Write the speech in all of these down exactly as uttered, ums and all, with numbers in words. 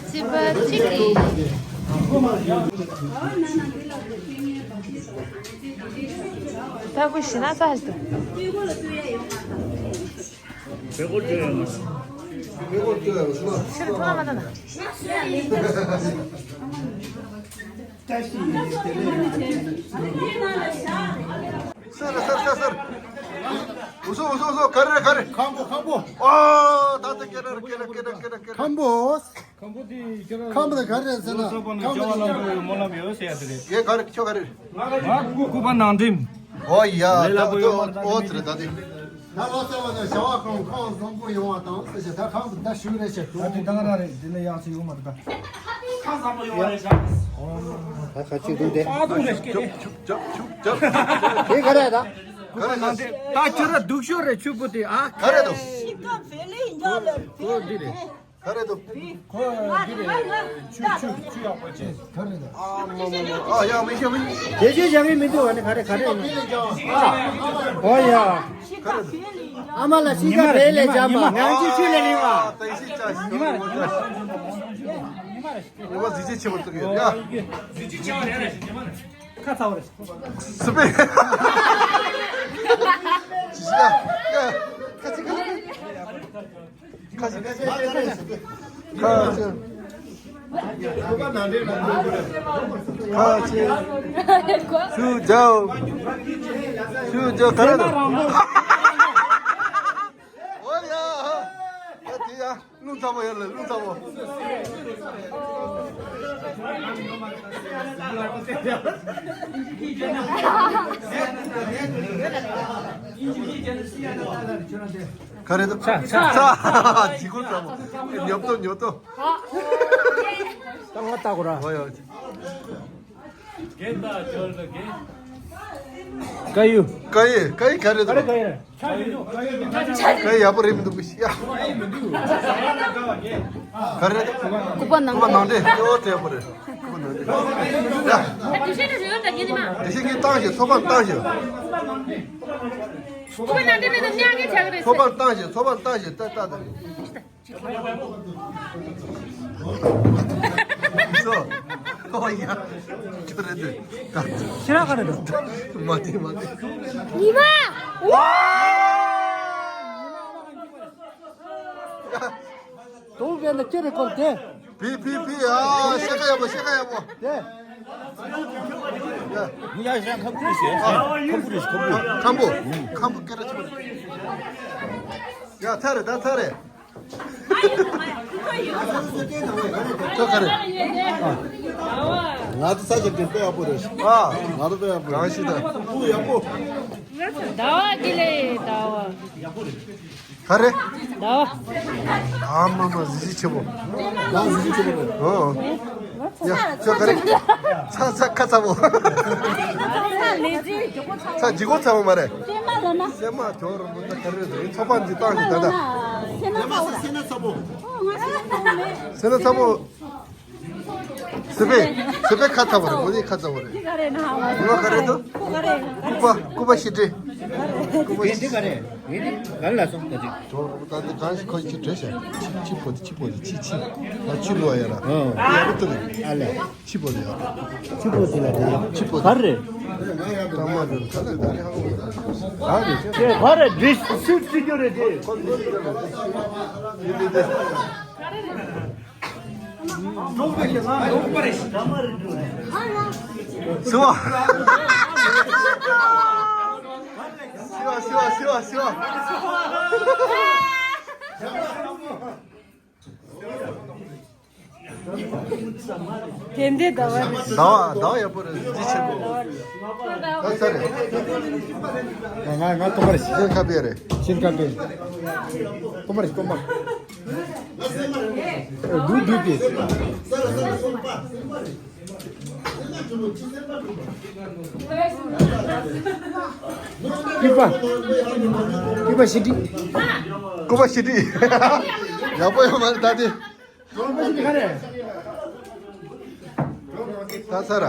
ཙི་པ་ཙི་ཀི། ད་ཁོ་ཤི་ན་ས་ཧ་ཏུ། ཤི་ཐོག་མ་ད་ན། སར་སར་སར་སར། འུ་སོ་འུ་སོ་འུ་སོ། ག་རེ་ག་རེ། ཁམ་བུ་ཁམ་བུ། ཨོ་ད་ད་ཀེ་ར་ཀེ་ར་ཀེ་ར་ཀེ་ར་ཀེ་ར། ཁམ་བུ། ཁམ་བུ་དེ་ག་རེ་ཟེར་ན། ཁམ་བུ་དེ་སྨོན་ལམ་ཡོད་ཟེར་ཡ་དེ་རེད། ཡེ་ག་རེ་ཁྱོད་ག་རེ། ང་སྐུ་པ་ནང་འགྲིམ། ཨོ་ཡ་ལས་སླ་པོ་ཡོད་མ་རེད། ད་ཨོ་དེ་རེད་ད་དེ། ད་ལོ་གསར་པ་ནས་བྱ་བ་ཁོང་ཁོང་བཟང་པོ་ཡོང་བ་དང་ཟེར་བྱས། ད་ཁམ་བུ་ད་ཞུ་རེ་བྱེད་དོ། ད་དེ་ད་ག་རང་རེད། འདི་ནས་ཡག་ཅིག་ཡོང་མ་རེད་ད། ཁ་བཟང་པོ་ཡོང་བ་རེད་ཤག་ད་ཁ་ཅིག་འདུག་སྟེ། ཨ་དུང་རེ་སྐད་དེ། ཅབ་ཅུབ་ཅབ་ཅུབ་ཅབ། དེ་ག་རེ་ད། ག་རེ་ད། ད་ཁྱོད་ར་སྡུག་ཤོས་རེད། ཆུ་བུ་དེ་ཨ། ག་རེ་ད། ཤི་ཀ་བེ་ལི་ཡ་ལ་བེ་ཁོ་འདི་རེད། ག་རེ་ད། ཁོ་འདི་རེད། ཆུ་ཆུ་ཆུ་ཡག་པོ་བྱས། ག་རེ་ད། ཨ་མ་མ་མ། ཨ་ཡ་མི་ཤེས་མི། དེ་ཆུ་བཞག་གི་མི་འདུག་བ་ནི། ག་རེ་ག་རེ་ཡིན། ཨོ་ཡ། ག་རེ་ད། ཨ་མ་ལ་ཤི་ཀ་བེ་ལི་ཇ་མ། ང་ཅི་ཆུ་ལས་ལི་བ། ད་ཤི་ཅ་ཤི། ཉི་མ་རེད། ཉི་མ་རེད། ཉི་མ་རེད། ཉི་མ་རེད། ཉི་མ་རེད། གཟི་བརྗིད་ཆེ་བར་བཏུག་ཡོད་ཡ། གཟི་བརྗིད་ཆེ་བ་རེད་རེད། ཉི་མ་རེད། ཁ་ཚ་བ་རེད། སི་པེ། ཡ་ཡ། ཁ་ཚ་ཁ་ཚ། ཁ་ཚ་ཁ་ཚ། ཁ་ཚ། ཁ་ཚ། ཤུ་ཇའོ། ཤུ་ཇའོ་ག་རེ་འདུག་ཨོ་ཡ། ཡ་དེ་ཡ། རླུང་ཚ་པོ་ཡོད་ལ་རླུང་ཚ་པོ། ག་རེ་འདུག་ཚ་ཚ། ཚ། ལྗིད་ཁོག་ཚ་པོ། ཉོབ་ཏོ་ཉོབ་ཏོ། ད་ང་ལྟ་གོ་ར། ཨོ་ཡ། ཀ་ཡུ། ཀ་ཡེ། ཀ་ཡེ་ག་རེ་འདུག་ག་རེ་ག་ཡེ་རེད། ཀ་ཡེ་ཡག་པོ་རེད་མི་འདུག་གི་ཡ། ག་རེ་རེད། ལྐུགས་པ་ནང་ལྐུགས་པ་ནང་འདྲེ། ཨོ་དེ་ཡག་པོ་རེད། ལྐུགས་པ་ནང་འདྲེ། ཡ། དེ་བཤད་ན་ཞུ་ཡོད་ད་གི་ནི་མ། དེ་བཤད་ངས་བཏང་ཞིག་ཚོ་པ་བཏང་ཞིག་ལྐུགས་པ་ནང་འདྲེ་ནི་ཉག་གི་ཆག་གི་རེད། ཚོ་པ་བཏང་ཞིག་ཚོ་པ་བཏང་ཞིག་ཏག་ཏག་ཏག་སོ། ཨོ་ཡ། ཁྱོད་རེད་འདུག་ད། ཤེས་རག་ག་རེ་འདུག་མ་དེ་མ་དེ། ཉི་མ། ཝ། དོ་བས་ན་ཁྱེད་རེ་ཁོར་དེ། བི་བི་བི། ཨ་ཤེས་ཀ་ཡག་པོ་ཤེས་ཀ་ཡག་པོ། དེ། ཡ་ཡ་ཁམ་བུ་རེད་ཤེས། ཁམ་བུ་རེད་ཁམ་བུ། ཁམ་བུ། ཁམ་བུ་སྐད་གྲགས་ཆེ་བ་རེད། ཡ་ཚར་རེད་ད་ཚར་རེད། ཁྱོད་ག་རེ། ང་ཚོ་ས་ཆ་དེ་དཔེ་ཡག་པོ་རེད། ཨ། ང་ཚོ་དཔེ་ཡག་པོ་རེད། གང་ཞིག་དང་། ཁུ་ཡག་པོ། ཟླ་བ་འདི་ལས་ཟླ་བ། ག་རེ། ཟླ་བ། ཨ་མ་མ་གཟི་བརྗིད་ཆེ་པོ། ང་གཟི་བརྗིད་ཆེ་པོ་རེད། ཨོ། ཡ་ཁྱོད་ག་རེ། ཚ་ཚ་ཁ་ཚ་པོ། ཚ་ལས་རྗེས། ཚ་ལྗིད་ཁོག་ཚ་པོ་མ་རེད། སེམས་མ་ལོ་ན། སེམས་མ་གྱོ་རུ་མོ་ད་ག་རེ་རེད། ཚོགས་པ་འདི་བཏང་ཞིག་ད་ད། སེམས་མ་ཚ་པོ། སེམས་མ་ཚ་པོ། སེམས་མ་ཚ་པོ། སི་པེ། སི་པེ་ཁ་ཚ་པོ་རེད། མོ་ནི་ཁ་ཚ་པོ་རེད། འདི་ག་རེ་ན་ཧ་མ། མོ་ག་རེ་འདུག་སྐུ་པ། སྐུ་པ་ཤི་ཏྲེ། སྐུ་པ་ཤི། འདི་ག་རེ། ངས་འདི་ག་ལ་སོང་ད་ཅིག་ད་འདི་གང་ཞིག་ཁོ་ཤི་ཏྲེ་ཤ། ཆི་ཆི་པོ་དེ་ཆི་པོ་དེ་ཆི་ཆི། ང་ཆི་ལོ་ཡ་ར། ཨ་ཡ་རུ་ཏུ་རེད། ཨ་ལེ། ཆི་པོ་དེ་ཡ། ཆི་པོ་དེ་ལ་དེ་ཡ། ཆི་པོ་དེ། ག་རེ། ད་མ་དེ་ཁ་ཚ་དེ་ཧ་གོ་ག་རེ། དེ་ག་རེ་འདི་སུ་སུ་སྐྱོ་རེད་དེ། ཁོ་འདི་སུ་སྐྱོ་རེད་དེ། སི་བ། སི་བ་སི་བ་སི་བ་སི་བ། དེ་འདྲའི་ཟླ་བ་རེད། ཟླ་བ་ཟླ་བ་ཡག་པོ་རེད། གཟི་བརྗིད་ཆེན་པོ། ད་ས་རེད། ང་ང་ང་སྟོན་པ་རེད། ཤིན་ཁ་པེ་རེད། ཤིན་ཁ་པེ། སྟོན་པ་རེད་སྟོན་པ། རྡུལ་རྡུལ་དེ། སྐྱིད་པ། སྐྱིད་པ་ཤི་ཏྲི། སྐུ་པ་ཤི་ཏྲི། ཡག་པོ་ཡོད་མ་རེད་ད་དེ། སྐུ་པ་ཤི་ཏྲི་ག་རེ། ད་ས་ར།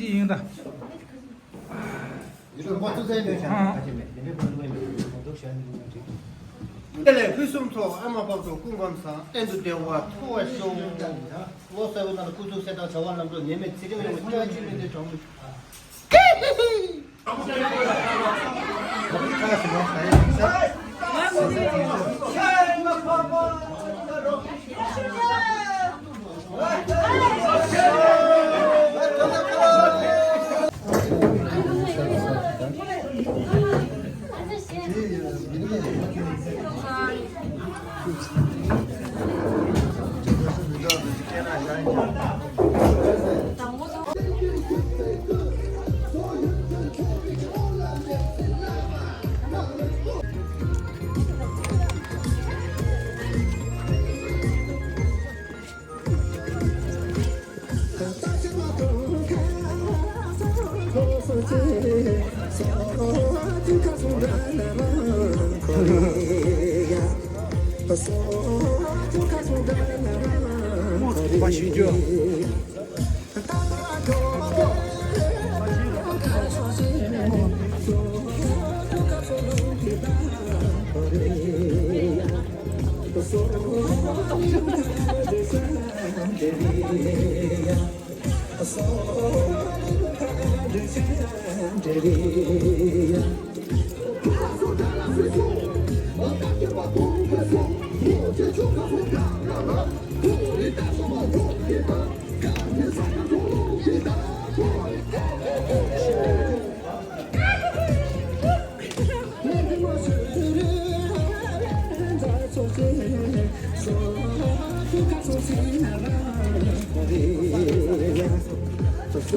དེ་ཡིན་ད། ཡུལ་ལུང་པ་ཐུགས་སྲས་ཉོན་ཞང་ཨང་ཁ་ཆེ་མེད། དེ་འདྲའི་བོད་ལུང་ཡིན་པའི་མང་ཚོགས་ཞལ་ནས་ལུང་ཡང་བྲིས། དེ་ལས་ཕུན་སུམ་ཚོགས་ཨ་མ་དཔལ་མཆོག་སྐུ་ཁམས་བཟང་། གཏན་དུ་བདེ་བ་འཚོ་བར་ཤོག། ལོ་གསར་བའི་ནང་ལ་སྐུ་གཟུགས་གསལ་ཐང་བྱ་བ་ལམ་འགྲོ་ནད་མེད་ཚེ་རིང་ཡོང་བའི་བཀྲ་ཤིས་སྨོན་འདུན་གྲངས་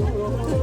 མེད།